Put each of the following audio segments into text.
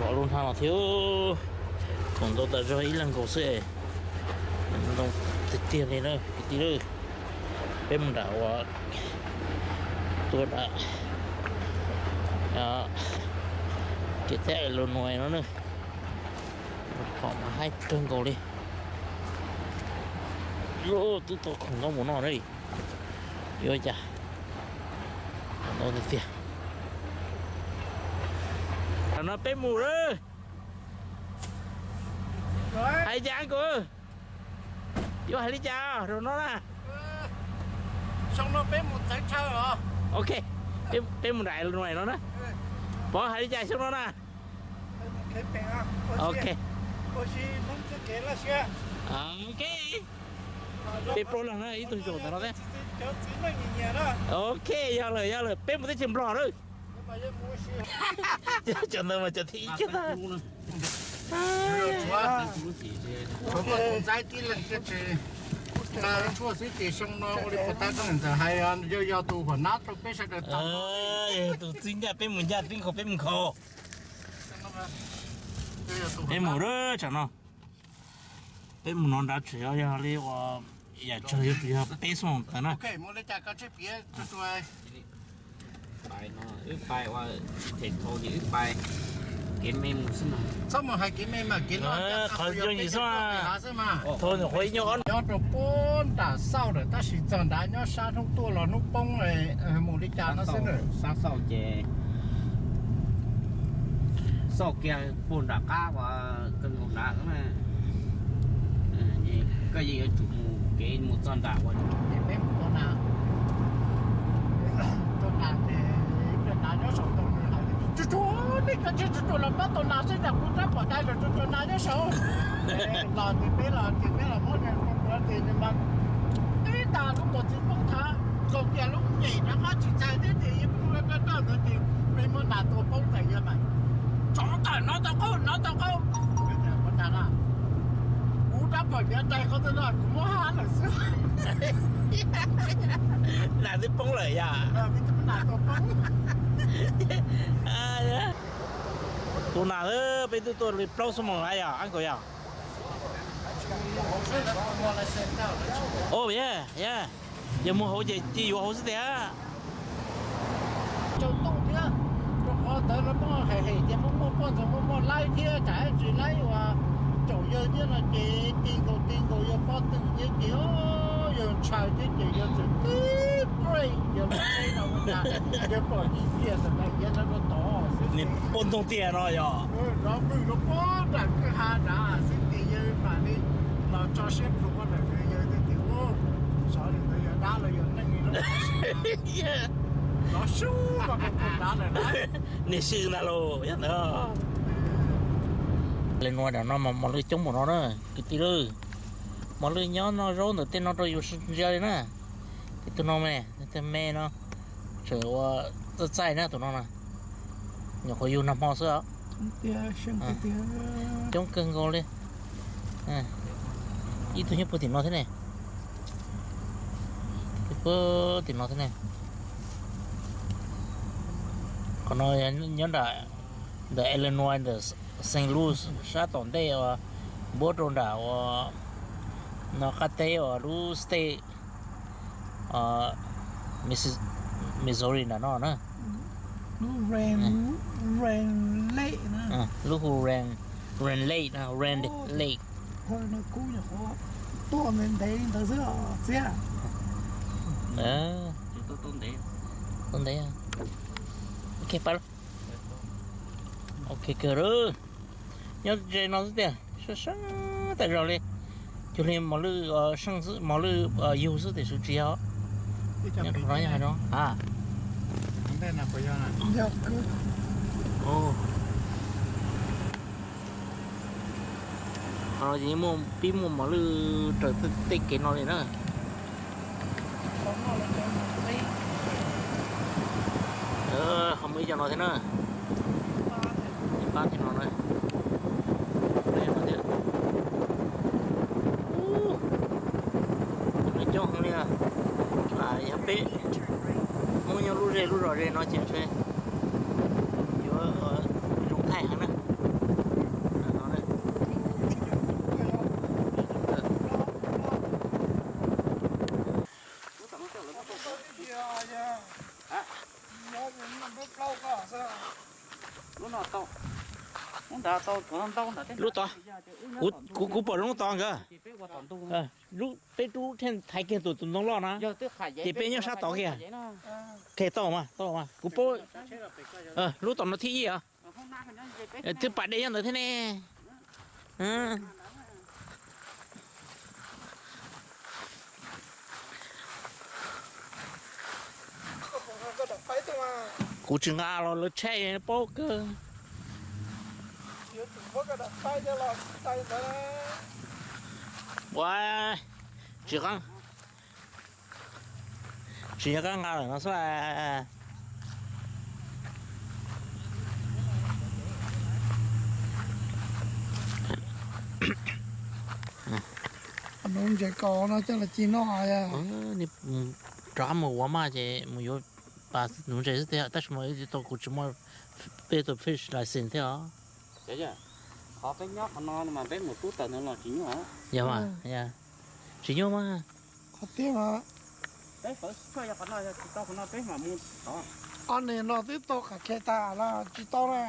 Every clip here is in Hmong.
Pom lub hnab no thiab, khoom ntau tas zog ib leeg nkaus xwb. Ntau tiag tiag li na kwv tij. Peb mus nram uas tuaj nram kev teb Illinois no na, pom mas haib kawg nkaus li. Twb tau khoom ntau mus no na. Yuav cas, khoom ntau tiag tiag. Tam no peb mus lawm. Hais li cas kod? Yuav hais li cas rau no na? Ok, peb mus nram Illinois no na. Pov hais li cas xyoo no na? Ok, ok. Peb plaub leeg na, ib tug zaum ntawm no thiab. Ok, yog lawm, yog lawm, peb mus teb chaws Nplog lawm. Cov ntawd mas cov thib ib kiag tag. Tshuav tus ntxaib tib leeg thiab ces tshuaj xwb ces xyoo no ua li puas tab koj niam ntxawm hais yog yog tus huam nab rau peb sawv daws tau. Yog tus txib ncaj peb mus ncaj, txib nkhaus peb mus nkhaus. Peb mus lawm tsam no. Peb mus no nrad tseem yog li uas yam tsawg yuav tsum yog peb xyoo ntawd na. Txhob mus hais kev me mas kev loj, qhov nco ntsis xwb mas. Thaum nyuam qhuav ib nyuag ob nyob rau puag nram xauj lawm tab sis txog nrad nyob sab hnub tuaj los hnub poob mus li cas no xwb na. Sab xauj ces xauj kiag puag nram qab uas kawg nkaus nrad na. Koj yeej yuav tsum mus kev mus txog nram uas ces peb mus tau na. Tau na ces ib pliag nrad nyob saum tau nws hais tsuag tsuag li koj tsis tsuag tsuag los pab tau na xwb, nram kuv rab phom dai los tsuag tsuag na nyob saud. Los ces peb los ces peb los muab nws ua ces nws mas tib ntas lub mos txwv poob thav, kaus kiag lub nyem rov qab tsis txhais thiab ces yeej poob dawb dawb ntawd ces peb muab nas tua poob tawm yawg mas, tsov tawm no tau qaub no tau qaub. Kuv rab phom ntiav dai qhov twg no kuv muab hab lawm xwb. Nas twb poob lawm yom. Nas tua poob. Tus nas peb twb tuaj li plaub xuab moos lawm yom, ab kaus yom. Ov, yog, yog, yog mus hauv ces cia yuav hauv xwb tiag. Tsaus ntuj thiab, rau qhov ntawd lawv muaj hem hem tias muaj muaj poj ntxoog muaj muaj laib thiab, tsam ib ntsis laib uas caum yawg thiab no ces ti nkaus ti nkaus yawg pob tw thiab ces yawg ntshaw thiab ces yawg txawm tib break yawg mus teb no ua cas yawg pom ib pliag txawm ntawd iab rau tod xwb. Poj ntxoog tiag no yog. Rov pw rau pob nram kwj ha nrad xwb ces yawg mam li los tso siab plhus poj ntawm yawg thiab ces ua, xyov li ntawd yog dab los yog neeg li lub, rov sub los rau pem nrad lawm na. Niag sib ntag lauj, yog ntawd. Li no, nram no mas mos lwj coob npaum no na kwv tij lauj. Mos lwj nyob noj zaub ntawm tej no rau yus sib ntsia li na. Tus no me, tus me no tseem ua txaij txaij na tus no na. Nyuam qhuav yug nag hmo xwb os. Coob kawg nkaus li. Ib tug nyob puag tim no thiab ne. Puag tim no thiab ne. Qhov no nyob nram ntawm Illinois ntawm Saint Louis sab tom ntej uas npuab rau nram uas no qab teb uas lub state Missouri nram no na. Lub Ren, Ren Lake na. Lub hu Ren, Ren Lake na, Ren Lake. Kub nyuam qhuav tuaj ntev ntev li ntawd xwb txiab. Tuaj ntev. Ok, pab. Ok kawg lawm. Nyob ze no xwb tiag, sab sab tas zog li. Cuag li mos lwj seej xwb, mos lwj yug xwb tiam sis tsis yog. Nyob rau no yog hais no a. Qhov no ces yeej muaj pib muaj mos lwj raws tej kev no li na. Ho muaj ib co no thiab na. Ib pab thiab no na. Coob heev li. Yog peb Hmoob nyob lub zej lub zos ze no ces ntshe yuav zoo thaij heev na. Lub tod, kuv, kuv pom zoo lub tod nkawd. Lub, peb rub thaiv kiag tus, tus ntoo loj na, ces peb nyob sab tod kiag. Qhia tau mas, tau mas, kuv paub. Lub tom no thib ib os. Twb pas dej nyob ntawd thiab ne. Kuv tsis nqa los lawv tshaj paub kawg. Ua, tsis, tsis nco qab nqa lawm no xwb. Nuv ntses kaus no coj los ci noj. Rov qab mus ua maj ces mus yuav pas nuv ntses xwb tiag, tab sis mas tau kuv tsis muaj, peb tus fish license thiab os. Qhov peb nyob qhov no mas peb mus rub tawm ntawd los tsis nyuaj. Yog mas, tsis nyuaj mas. Qhov tiag mas. Ob niag no twb tau qhov khe tas los tsis tau na.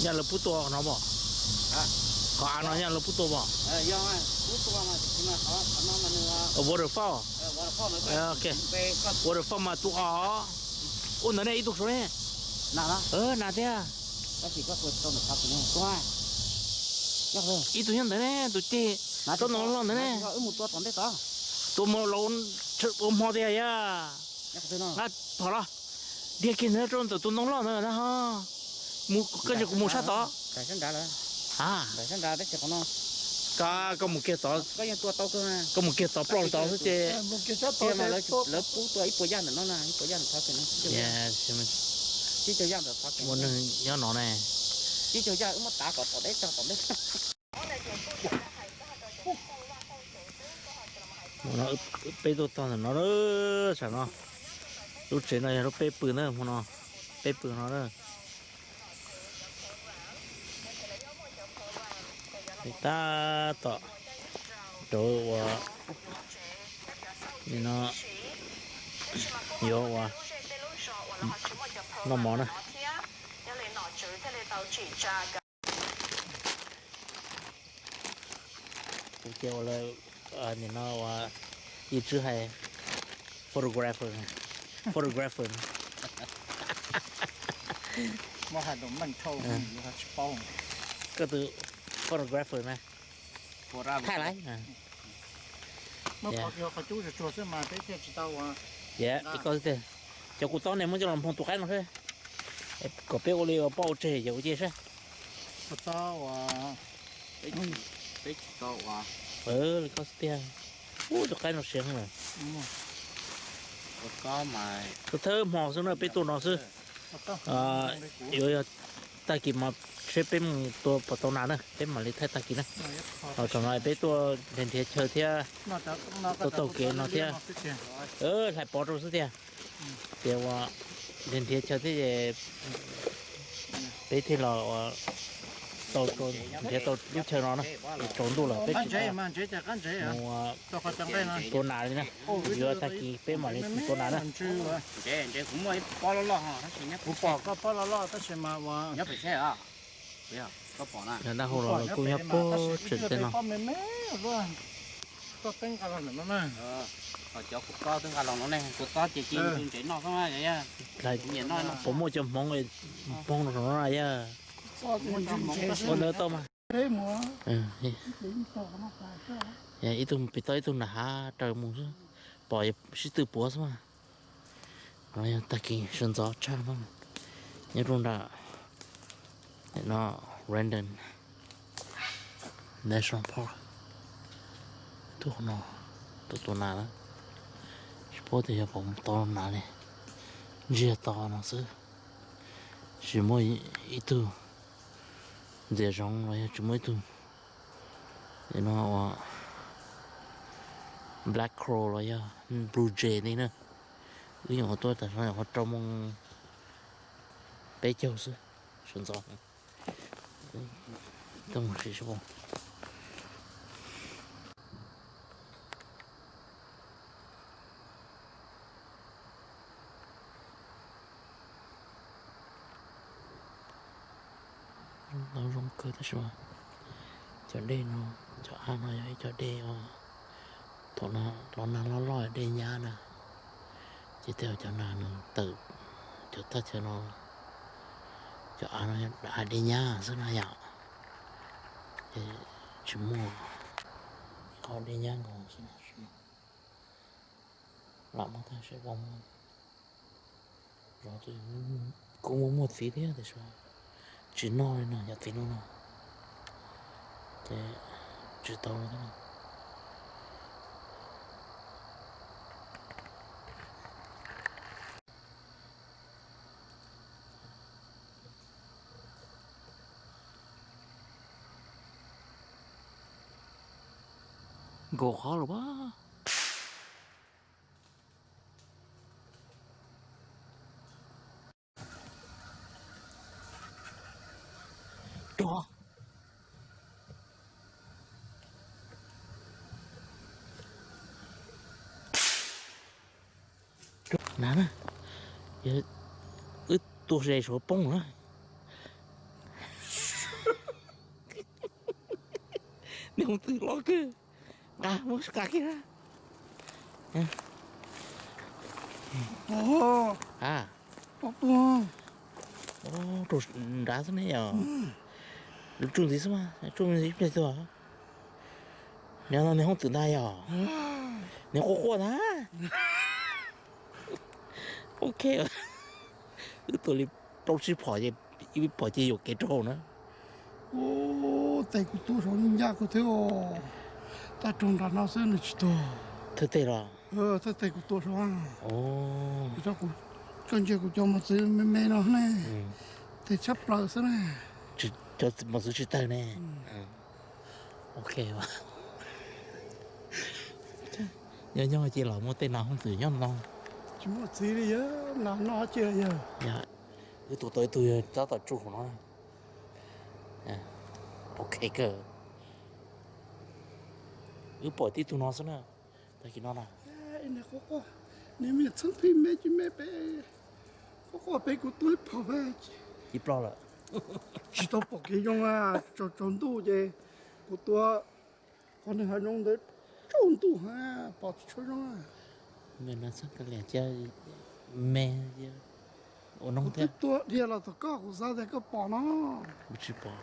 Nyaj lawv pub tua qhov no pom? Qhov av no nyaj lawv pub tua pom? Waterfall. Waterfall mas tus os. Ua ntawd ne, ib tug saud ne. Nas thiab. Ib tug nyob ntawd ne, tus ceg rab ntoo loj ntawd ne. Tua mus laus ua hmo tiag yog. Nqa phom los, dhia kiag ntawd rau ntawm tus ntoo loj ntawd na ho. Mus, koj ntshe kuv mus sab tod. A, koj mus kiag tod, koj mus kiag tod ploj tod xwb ces. Lawv pub tua ib puas yaj ntawm no na, ib puas yaj ntawm thov. Ib caug yaj ntawm thov. Muaj neeg nyob no ne. Ib caug yaj wb muab tav kom tom deb tso, tom deb. Peb tuaj txog ntawm no, tam no lub tsev no yog lub peb pw na, hmo no peb pw no na. Tab tom rau ua, no yuav ua noj mov na. Kuv cia ua lawm, nim no ua Yij Tswb hais photographer, photographer. Koj tus photographer na. Thaij laiv. Koj xwb tiag, cov kuv tob ne muab coj los nphoo tus qaib no xwb, kom peb ua li ua poj ua tseg ces ua cia saib. Li koj xwb tiag. Ub, tus qaib no siav heev lawm. Tus thawj hmo xwb na, peb tuaj no xwb. Yuav yog tag kis mas seb peb mus tua puas tau nas na, peb mam li thaij tag kis na. Ho tam no peb tuaj nrhiav nrhiav chaw thiab, tuaj taug kev no thiab, hlais pov rau xwb tiag. Ces ua nrhiav nrhiav chaw thiab ces peb thiaj los ua tau, nrhiav tau lub chaw no na, es tsaus ntuj lawm peb tsis mus tua nas li na. Yuav tag kis peb mam li mus tua nas na. Kuv pom koj pob loj loj tab sis mas ua dab hu los lawv kuj nyob puag tseem tej no. Koj twb nqa los ntawm no na. Cov kuv koj twb nqa los no ne, kuv txob ces ci ntses noj xwb. Puas muaj cov hmoov, hmoov no yog ua ntawd tau mas. Ib tug pim tau ib tug nram hav raws mus xwb, pom sib tw puav xwb mas. No yog tag kis sawv ntxov tshaj no, nyob rau nram no, Brandon National Park. Tus no tua tua nas na, tsis paub tias yog puas tau nas li, ntsiag to no xwb. Tsis muaj ib tug ntxias zoov los yog tsis muaj ib tug no ua black crow los yog blue jay li na. Wb nyuam qhuav tuaj tas no nyuam qhuav rau moos peb caug xwb, sawv ntxov. Tuaj mus sim seb puas. Nov zoo kawg tab sis mas cov dej no, cov av no yog ib co dej uas thaum no los nag loj loj dej nyab na, ces tej zaum cov nag nws tawm cov thaj chaw no, cov av no yog av dej nyab xwb na yom, ces tsis muaj qhov dej nyab nkaus xwb. Lam muab tag seb zoo, zov kuj muaj muaj txiv thiab tiam sis tsis noj li no, yog txiv noj no ces tsis tau li thiab. Nkaus qhov lawm pab. Rov. Nav na, wb tua ze suav poob na. Niag hooj twm loj kawg, nqa muab nqa kiag na. A, rau nrad xwb ne yom. Lub tsuj ntxiv xwb mas, tsuj ntxiv ib pliag tuag. Nws no nws hooj twm ntag yom. Nws quaj quaj ntag. Ok, wb tua li rau tsib phom ces ib phom ces yuam kev rau hauv na. Tes kuv tua saud ncaj kawg thiab. Tag rau nram no xwb nws tsis tuag. Thawj tes los? Thawj tes kuv tua saud. Kuv, koj ntsia kuv cov mos txwv me me no ne, tes tshaj plaws xwb na. Cov mos txwv tsis tawg ne. Ok, nyob nyob ces los muaj tej nas hooj twm nyob no. Tsis muaj txiv li yog nas no ces yog. Wb tua tau ib tug yog tab tom tsuj hauv no. Ok kawg. Wb pom tib tug no xwb na. Tag kis no na, nws me txheeb phij me cis me pem, quaj quaj pem kuv tua ib phom pem, ib ploj lawm. Tsis tau pom kev zoo, tsaus tsaus ntuj ces kuv tua qhov nws hav zoov ntawd tsaus ntuj pom tsis tshua zoo. Me no txheeb ka liam cia me ua no kuv twb thiab. Tua dhia los tom koj kuv xav tias koj pom no. Kuv tsis pom.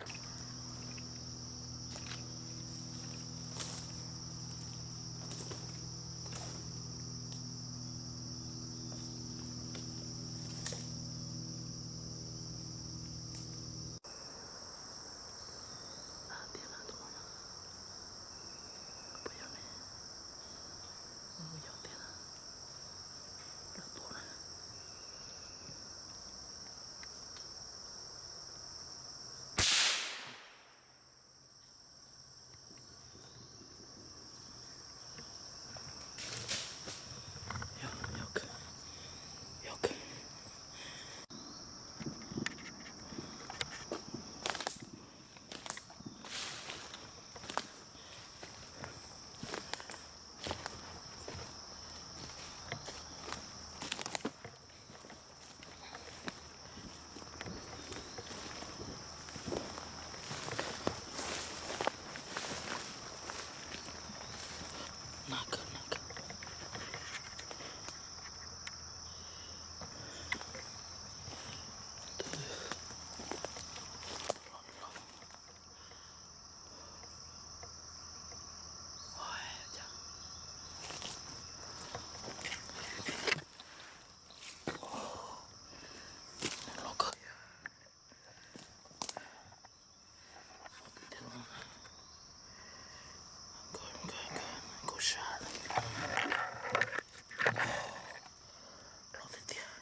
Loj tiag tiag.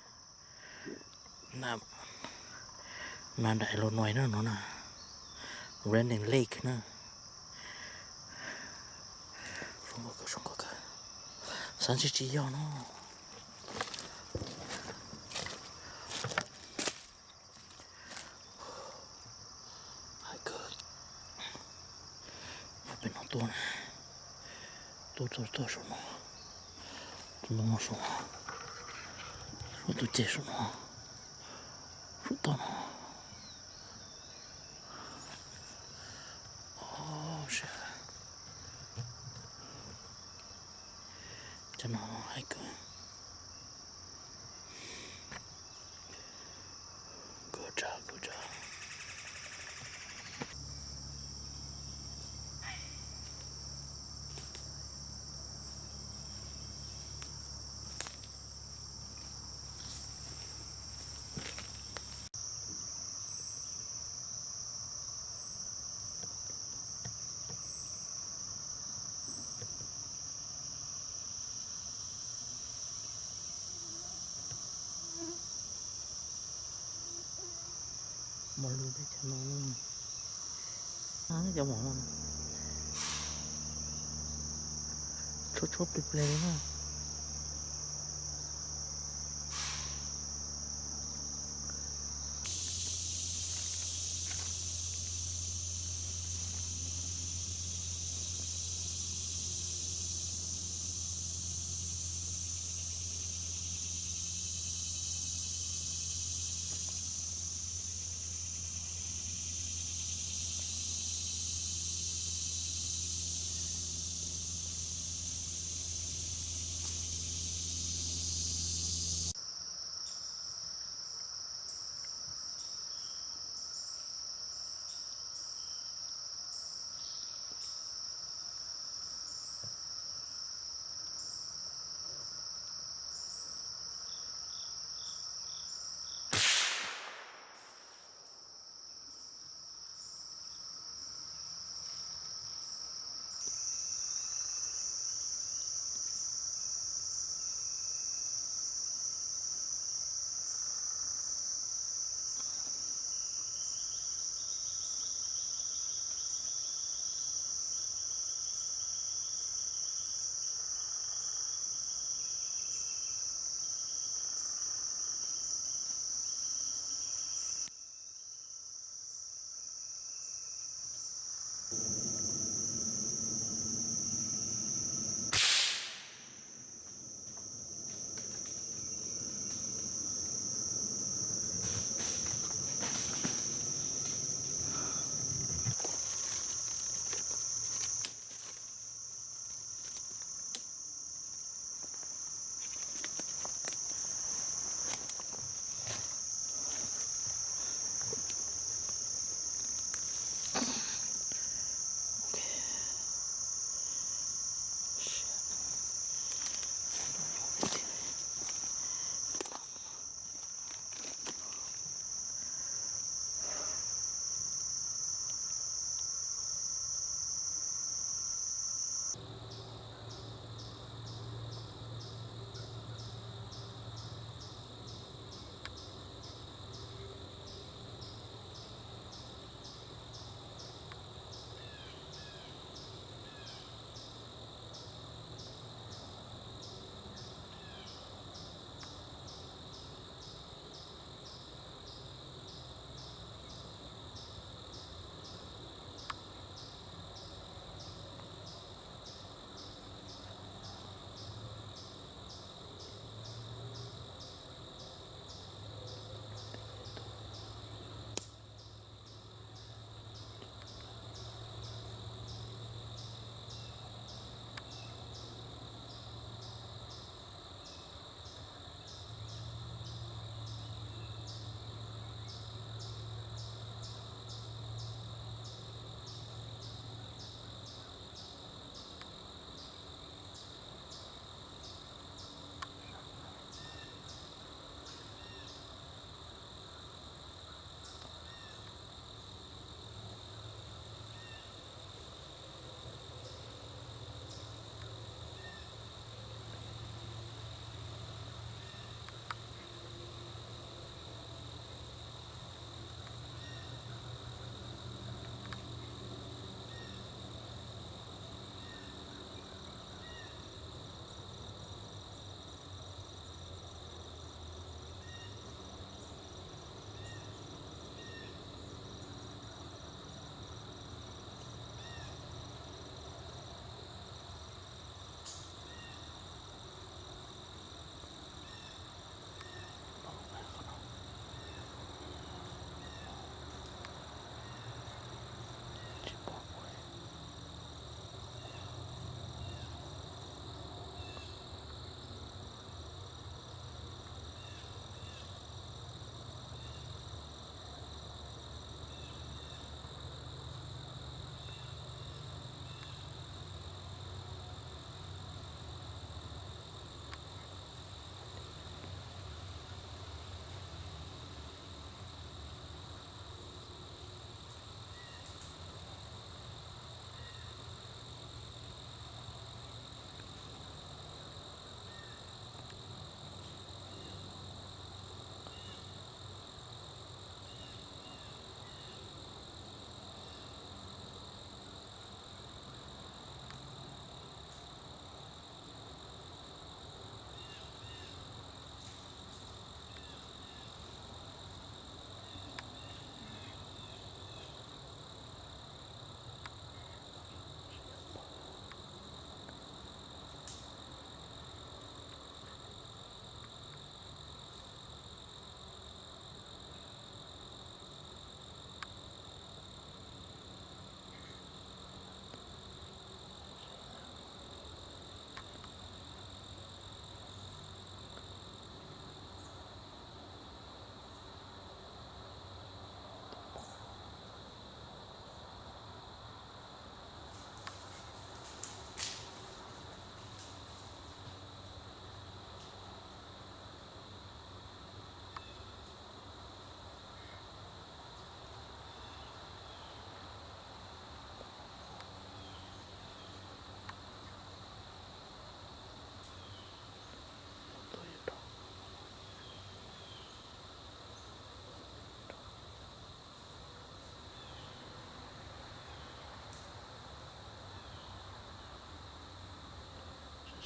Na, nram Illinois na no na, Rainier Lake na. Zoo nkauj kawg, zoo nkauj kawg. Xav ntshe tsis yog no. Hais kawg. Pem no tuaj na. Tuaj, tuaj, tuaj saum no. Tuaj no saum no. Saum tus ceg saum no. Saum toj no. No hais kawg. Kawg tsawg, kawg tsawg. Mos lus teb chaws no, cov mom no tshuab tshuab plig plig li na.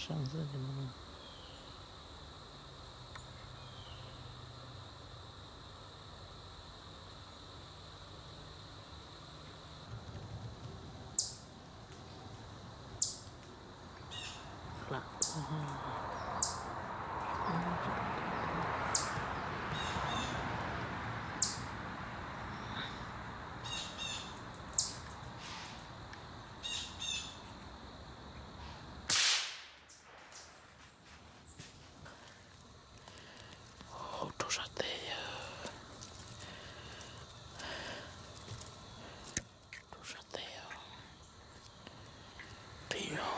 Rau sab teb yog, rau sab teb os. Qis no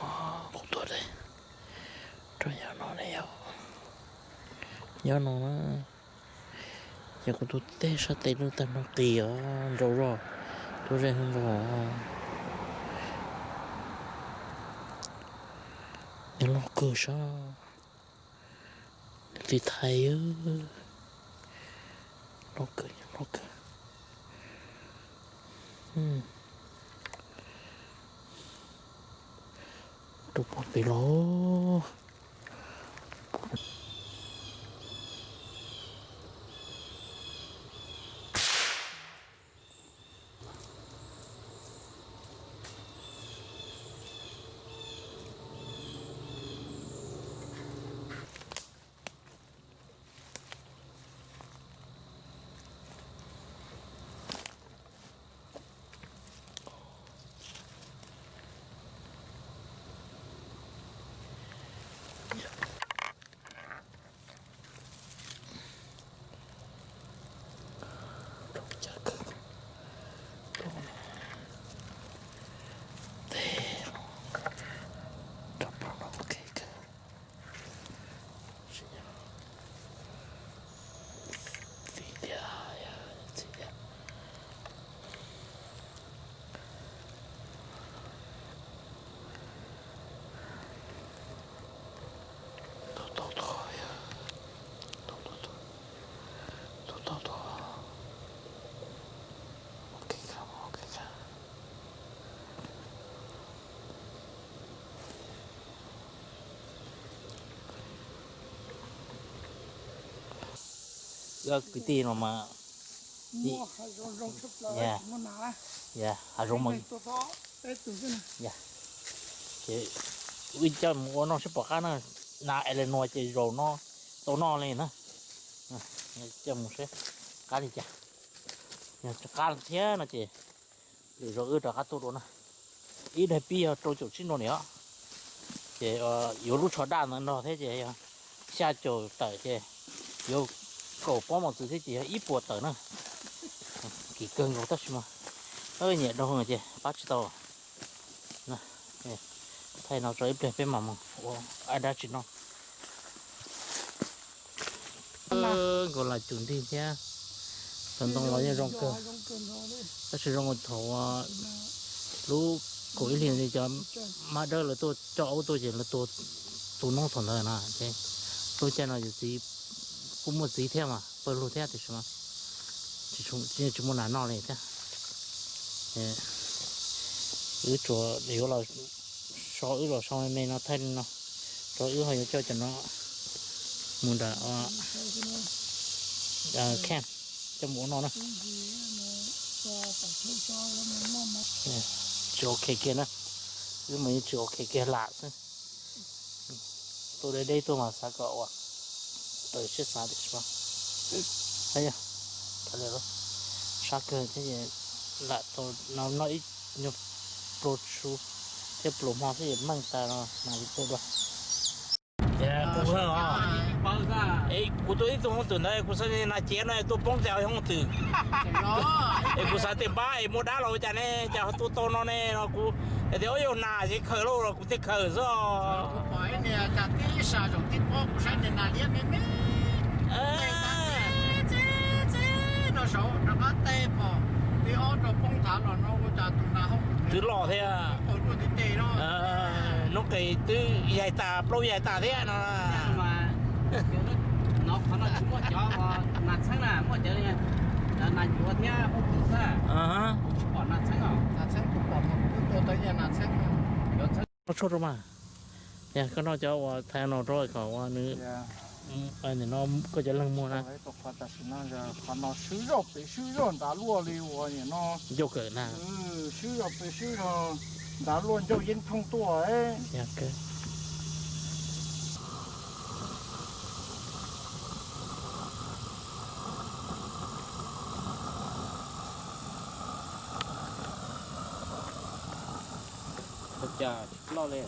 kuv tuaj de, rau nyob no ne yom, nyob no na. Yog kuv tus teb sab tes lub tag no qis os, nrau zog, lub zej no nrau. Nyob loj kawg sab, tiv thaiv, loj kawg, loj kawg. Rau puag pem los. Kwv tij no mas, hav zoov, ces wb coj mus ua noj sib pom qab na. Nas es le nuav ces zaum no tau noj li na. Coj mus seb qab li cas, yog qab thiab no ces lwm zaus wb rov qab tuaj dua na. Ib daim pib yog rau caum tsib nrau niam, ces yuav lub tsho daj ntawd nrog thiab ces yog xya caum tawm ces yuav kaum pob mos txwv thiab ces yog ib puas tawm na. Kim kawg nkaus tab sis mas nyiam dhau ces pab tsis tau. Thaij no tso ib pliag peb mam mus ua dab tsi noj. Nkaus lam cum nrig thiab, cov ntoo los yeej zoo kawg, tab sis zoo thaum lub kaum ib hlis ntawd cov mab dawb lawv tuaj coj aub tuaj ces lawv tu noob thaum ntawd na ces lub caij no yus txiv kuj muaj txiv thiab mas pawg lug thiab tiam sis mas tsis muaj nas noj li thiab. Wb tsuas yuav los so, wb los so me me no thaij li no, tso wb ho yuav coj cov no mus nram camp coj mus ua noj na. Tsis ok kiag na, wb mas yeej tsis ok kiag lam xwb. Tuaj deb deb tuaj mas xav kom ua raws siab xav tiam sis mas sab kawg thiab, lam tau noj ib nyuag pluag tshub thiab pluag hmo thiab meej tas no mas li tuaj dua. Kuv tuaj ib tug hoob twm ntawd kuv xav nas ciav no tuaj poob tes hoob twm. Es kuv xav tias npab es muaj dab los ua cas ne, cas ho tuaj tau no ne no kuv tias ua yog nas ces khaws lauj los kuv thiaj khaws xwb. Twb loj thiab. Hnub qes twb yaig tas plaub yaig tas thiab no. Tshuaj rau mas. Yog koj noj cov uas thaij no rau kom uas nws, nim no koj cov leeg muag na. Tam sim no qhov no swb zoj pem swb zoj ntav luaj li uas nim no ncauj kawm na. Swb zoj pem swb zoj ntav luaj ncauj yeeb thooj tuaj. Ua cas tsis ploj li?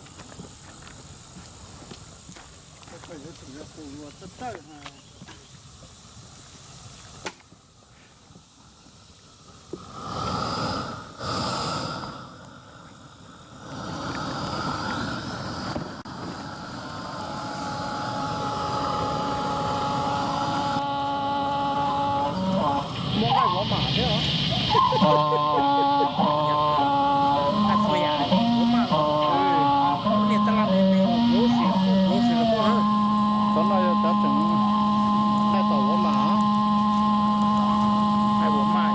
Muaj nqaij vov mam thiab os. Nqaij txhua yam vov mam los. Niag tab laj me me vov sim fuj vov sim los muaj na. Cov no yog cov tseem nqaij tom vov mam. Nqaij vov mam.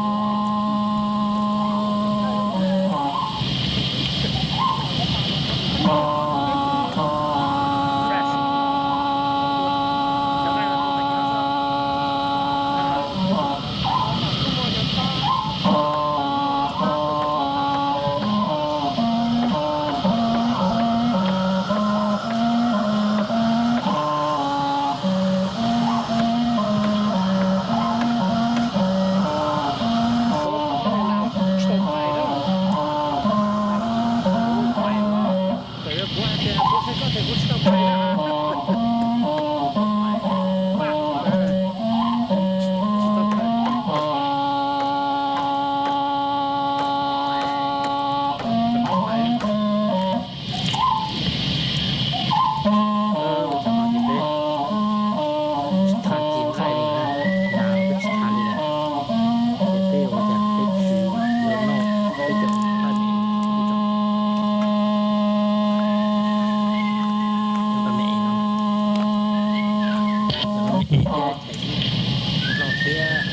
Txawm yog kuv hais tias kuv saib koj ces kuv tsis tau pais na. Tsis tau pais. Tsis tham tim nqaij li na, nas peb tsis tham li lawm. Ces peb ua cas peb tsis yuav noj peb cov nqaij me, peb cov nqaij me no, cov nqaij me thiab chais ib noj thiab.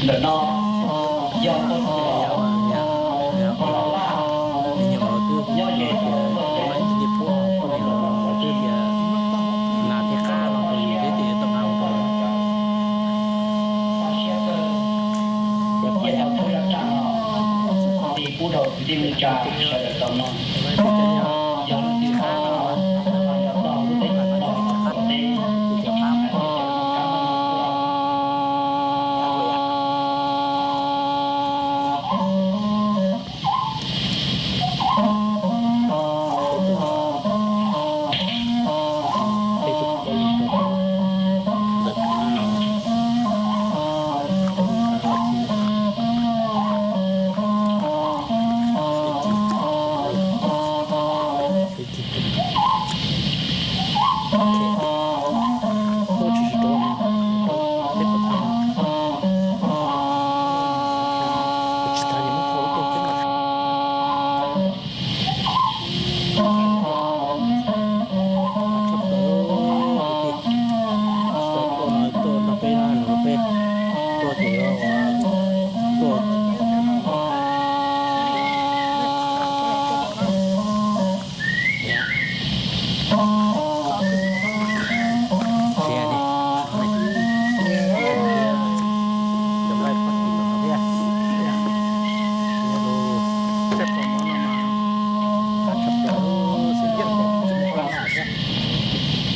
Ntawm no yog koj tus los laj nyob ze tus ntawm no, twb tias nas thiab qab no rau yus thiab ces tau nas ua rau. Ces pub rau kwv tij neej tsa sawv daws tau mloog. Yog leej twg qab no, yog tau lub teb chaws no, teb ces cov qab no, Tshaj plaws, tuaj no tuaj nrog peb na, nrog peb tuaj ces yuav tuaj.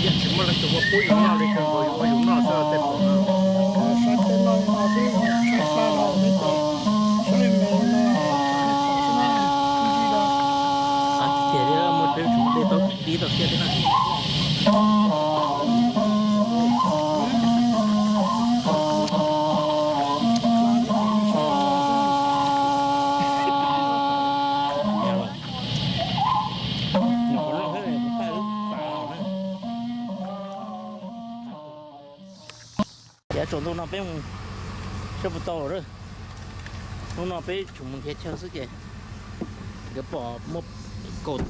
Yeej tsis muaj leej twg ua pub yus noj li, kawg nkaus yus ua yus noj xwb tej pom no. Saib tej noj li no xwb, saib plab no me ntsis. Tsaus ntuj no peb mus saib puas tau lawm. Hnub no peb tsuas mus nrhiav chaw xwb ces nkawd pom muaj kaum,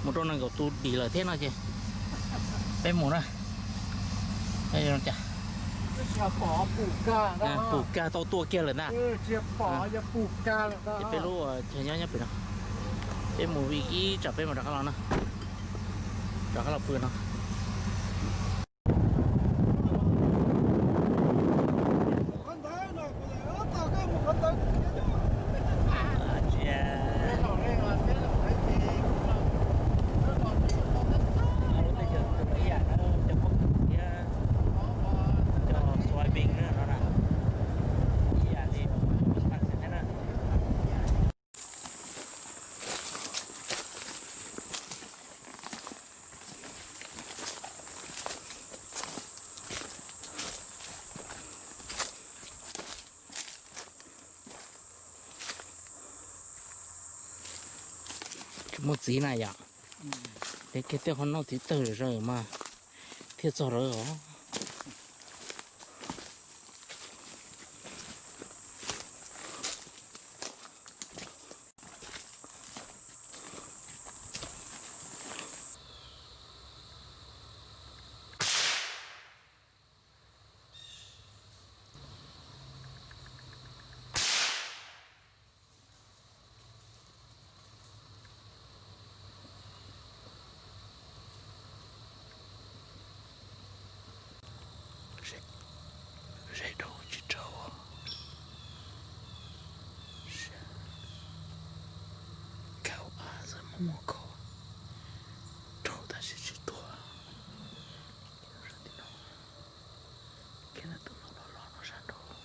mus rau nees nkaum tus dim lawm thiab no ces peb mus na. Pum kag tau tua kiag lawm ntag. Ces peb lub chaw nyob nyob pem no, peb mus ib tsam peb mus rov qab los na, rov qab los pw no. Tsis muaj txiv na yom. Ces kiag tej qhov noj txiv tawg zom zaws mas thiaj txog lawm os. Ze rau tsis raug. Kaum av xwb muaj muaj kaum, raug tab sis tsis tuag. Kiag tus no los los no sab nraud.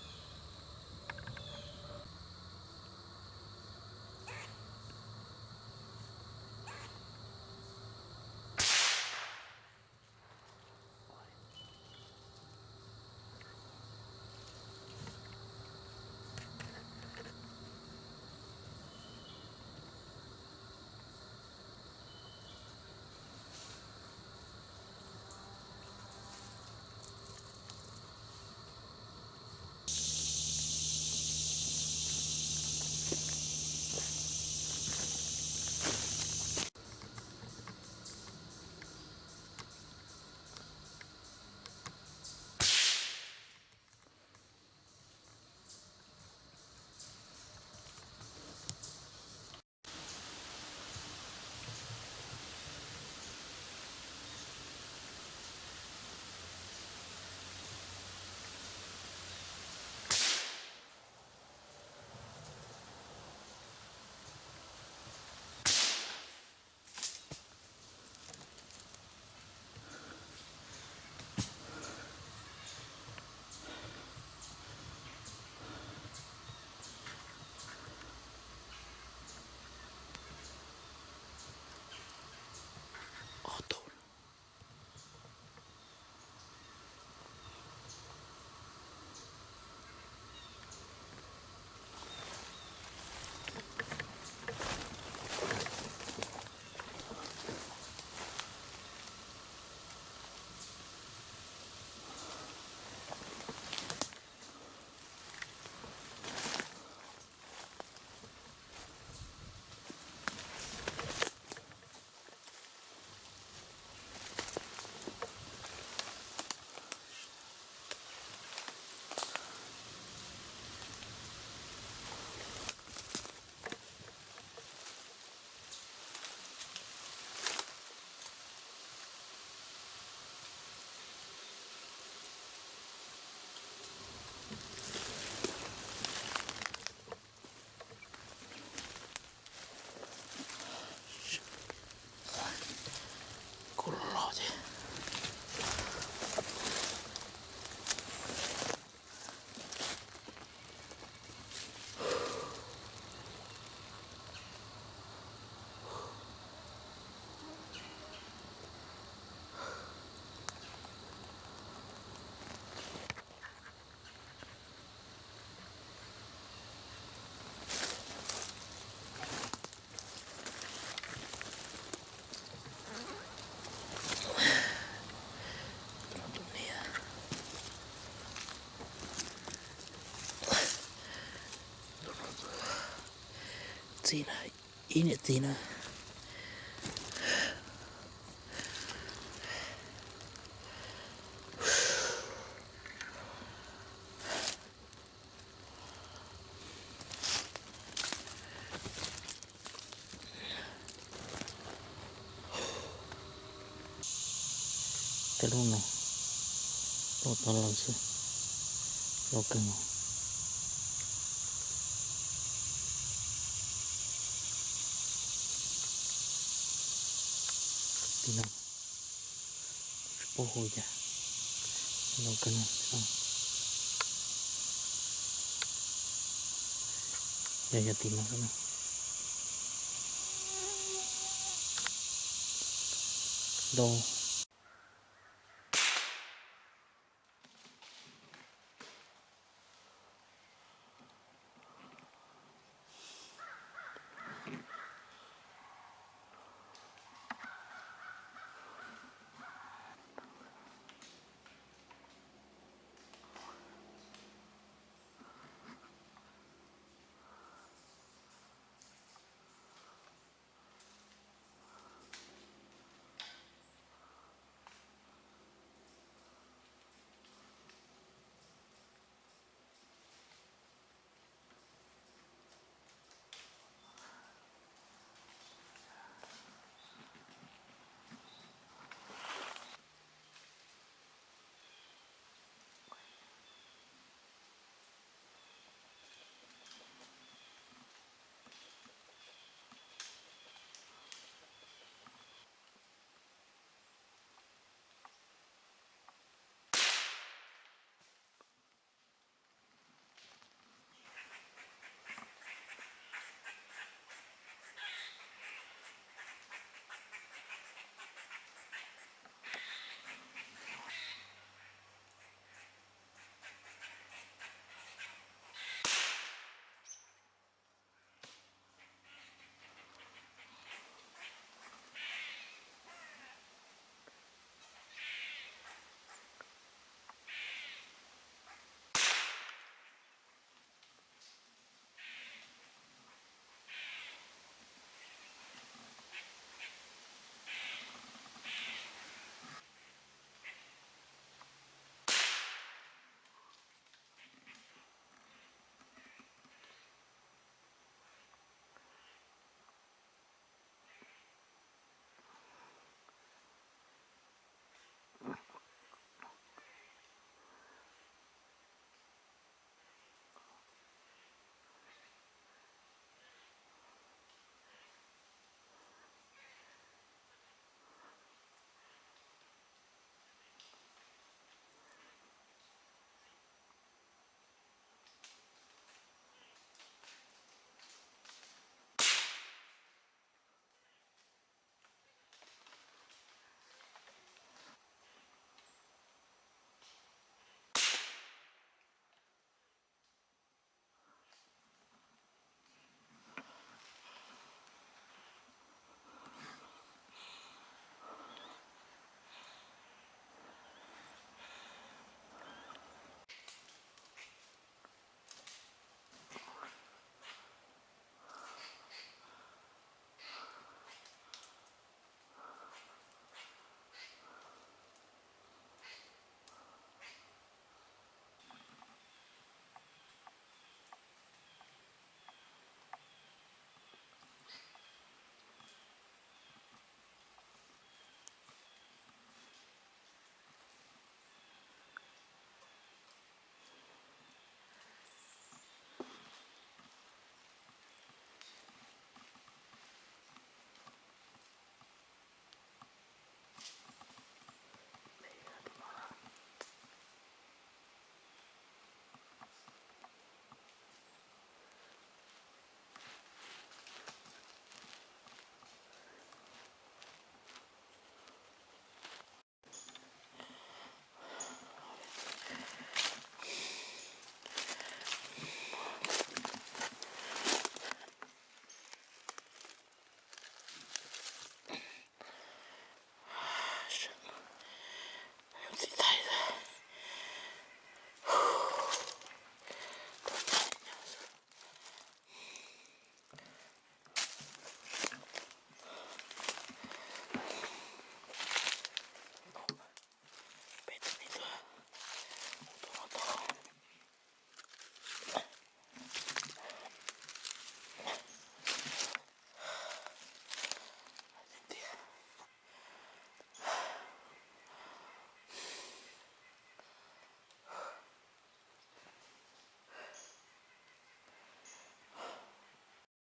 txiv na, ib niam txiv na. Tej lub no, lub tod los xwb, lub kawg no. Tim no tsis paub hu cas, lub kawg no. Yog, yog tim no xwb na. Ntau.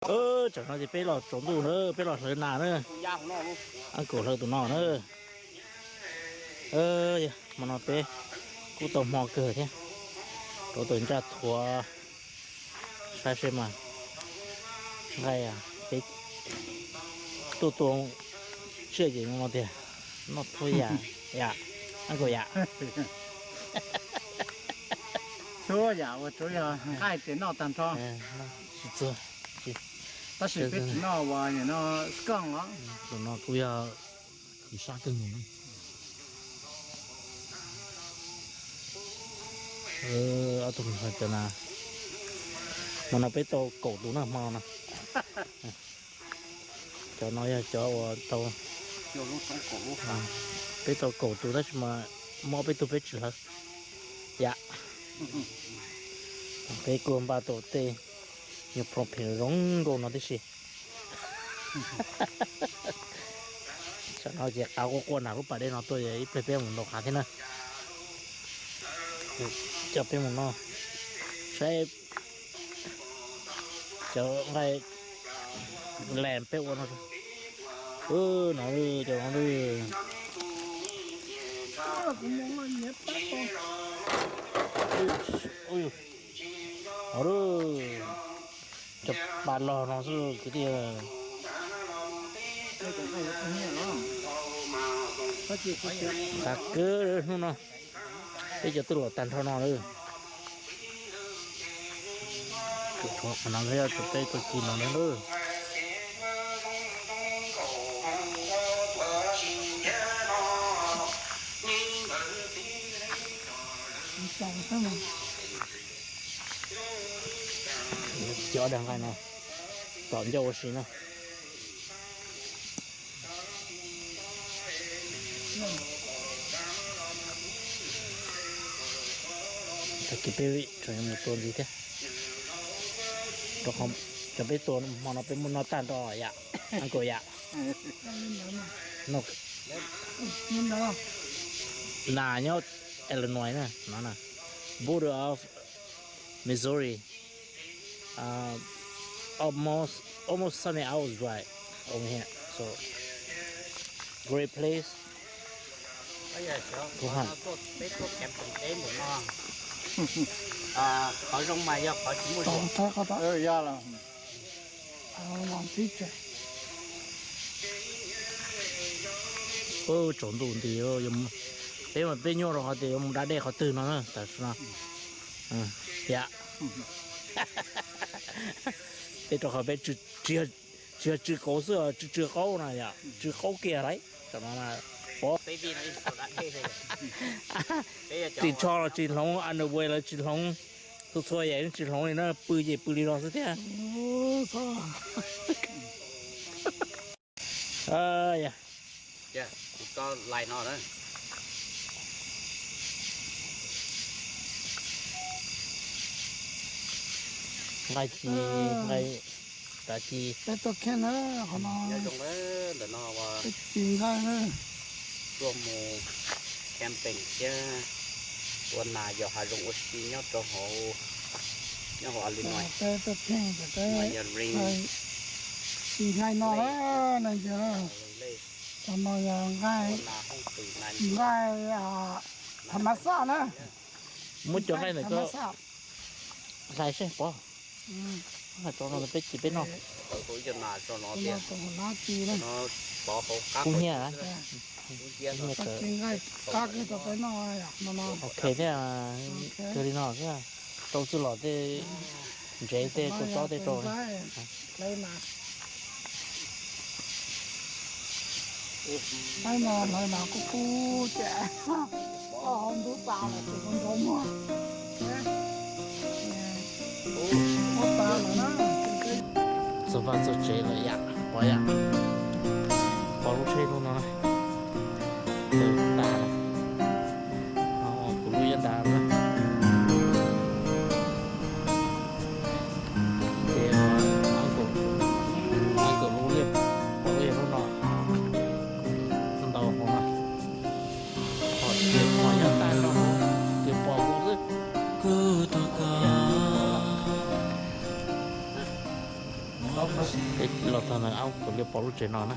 Tsam no ces peb los tsaus ntuj na, peb los hlawv nas na. Ab, kaum hlawv tus no na. Hmo no peb kuj tau hmo kawg thiab. Rauv taws ntsaj thuav saib seb mas nqaij peb tuaj tua tsiaj ces no tiag, noj thuav yam, yam, ab kaum yam. Txhua yam ua tsuav yog nqaij ces noj tag nrho. Tab sis peb tsis noj uas no skooj os. Tus no kuj yog sab kawg nkaus. Ob tug cov na, hmo no peb tau kaum tus na hmo no. Cov no yog cov uas tau, peb tau kaum tus tab sis mas muaj ob peb tug peb tsis hlawv. Yam, peb kuj npaj tau tej nyuag plho phem zoo nkauj no tib si. Tam no ces qav quaj quaj nram lub pas dej no tuaj, ib pliag peb mus ntaus qav thiab na. Coj peb mus noj saib cov nqaij las peb ua no. No, cov no. Cov pa log no xwb kwv tij. Xav kawg hnub no peb cov twb los tag nrho no lawm. Qhov no yog peb tuaj ci no na. Cov dag nqaij no tom ncauj ua si na. Tag kis peb tseem yuav mus tua ntxiv thiab, rau qhov cov peb tua hmo no peb muab noj tag nrho yam, nkaus yam. Nas nyob Illinois na, no na, border of Missouri. Uh, almost almost seven hours drive over here, so great place. Peb tuaj camping teb ntawm no, qhov zoo mas yog qhov tsis muaj zoo. Tsaus ntuj nti, peb mas peb nyuaj rau qhov tias yuav mus da dej qhov twg no na tam sim no. Yam, peb rau qhov peb tsis yog tsw kauv xwb, tsw tsw qaub na yom, tsw qaub kiag lauj. Tam no pov, ris tsho los tsis hloov, underwear los tsis hloov, txhua txhua yam tsis hloov li na, pw ces pw li no xwb thiab. Nqaij ci, nqaij tav ci. Peb tuaj kheej na, qhov no peb ci nqaij na. Tuaj mus camping thiab ua nas yos hav zoov ua si nyob rau hauv, nyob hauv Illinois. Peb tuaj kheej ces peb ci nqaij no na, no ces qhov no yog nqaij, nqaij tha ma xaj na. Muab cov nqaij ntawm ko hlais seb pov, hlais rau no peb ci peb noj. Kub hnyiab, kub hnyiab kawg. Ok thiab, kawg li no xwb. Rau txwj lom tej, ntsev tej, kua txob tej rau. Hlawv mas kub kub ces pov hauv ntub tas lawm tsis tau nrov muag. Txog vaj txog tsev lawm yam, pov yam, pov lub tsheb lub no, tawm tas lawm. Kuv lub yuav nrad na. Ces uncle, uncle lub liaj, pov lub yog lub no, ntau hauv no, qhov tias pov yog tag rau hauv, tias pov kuv xwb. Kuv tus koj, muab Peb los txog ntawm aub, kuv li pom lub tsev no na.